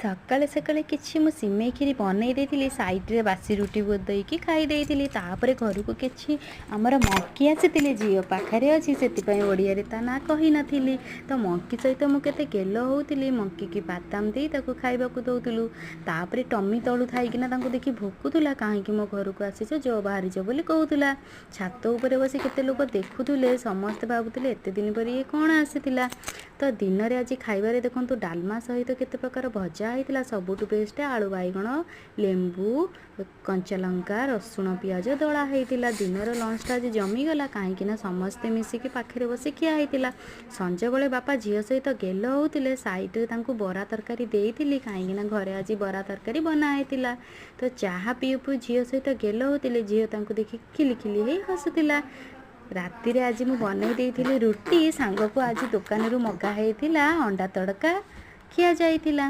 ସକାଳେ ସକାଳେ କିଛି ମୁଁ ସିମେଇ କ୍ଷୀରି ବନେଇ ଦେଇଥିଲି, ସାଇଡ଼୍ରେ ବାସି ରୁଟି ଦେଇକି ଖାଇ ଦେଇଥିଲି। ତାପରେ ଘରକୁ କିଛି ଆମର ମଙ୍କି ଆସିଥିଲେ। ଝିଅ ପାଖରେ ଅଛି, ସେଥିପାଇଁ ଓଡ଼ିଆରେ ତା ନାଁ କହିନଥିଲି। ତ ମଙ୍କି ସହିତ ମୁଁ କେତେ ଗେଲ ହେଉଥିଲି। ମଙ୍କିକି ବାଦାମ ଦେଇ ତାକୁ ଖାଇବାକୁ ଦେଉଥିଲୁ। ତାପରେ ଟମି ତଳୁ ଥାଇକିନା ତାଙ୍କୁ ଦେଖି ଭୋକୁଥିଲା, କାହିଁକି ମୋ ଘରକୁ ଆସିଛ, ଜୋ ବାହାରିଛ ବୋଲି କହୁଥିଲା। ଛାତ ଉପରେ ବସି କେତେ ଲୋକ ଦେଖୁଥିଲେ। ସମସ୍ତେ ଭାବୁଥିଲେ ଏତେ ଦିନ ପରେ ଇଏ କ'ଣ ଆସିଥିଲା। ତ ଦିନରେ ଆଜି ଖାଇବାରେ ଦେଖନ୍ତୁ, ଡାଲମା ସହିତ କେତେ ପ୍ରକାର ଭଜା ହେଇଥିଲା। ସବୁଠୁ ବେଷ୍ଟ ଆଳୁ, ବାଇଗଣ, ଲେମ୍ବୁ, କଞ୍ଚାଲଙ୍କା, ରସୁଣ, ପିଆଜ ଦଳା ହେଇଥିଲା। ଦିନର ଲଞ୍ଚଟା ଆଜି ଜମିଗଲା, କାହିଁକିନା ସମସ୍ତେ ମିଶିକି ପାଖରେ ବସି ଖିଆ ହେଇଥିଲା। ସଞ୍ଜବେଳେ ବାପା ଝିଅ ସହିତ ଗେଲ ହେଉଥିଲେ। ସାଇଡ଼ରେ ତାଙ୍କୁ ବରା ତରକାରୀ ଦେଇଥିଲି, କାହିଁକିନା ଘରେ ଆଜି ବରା ତରକାରୀ ବନା ହେଇଥିଲା। ତ ଚାହା ପିଉ ପିଉ ଝିଅ ସହିତ ଗେଲ ହେଉଥିଲେ। ଝିଅ ତାଙ୍କୁ ଦେଖି ଖିଲି ଖିଲି ହେଇ ହସୁଥିଲା। ରାତିରେ ଆଜି ମୁଁ ବନେଇ ଦେଇଥିଲି ରୁଟି, ସାଙ୍ଗକୁ ଆଜି ଦୋକାନରୁ ମଗା ହେଇଥିଲା ଅଣ୍ଡା ତଡ଼କା, ଖିଆ ଯାଇଥିଲା।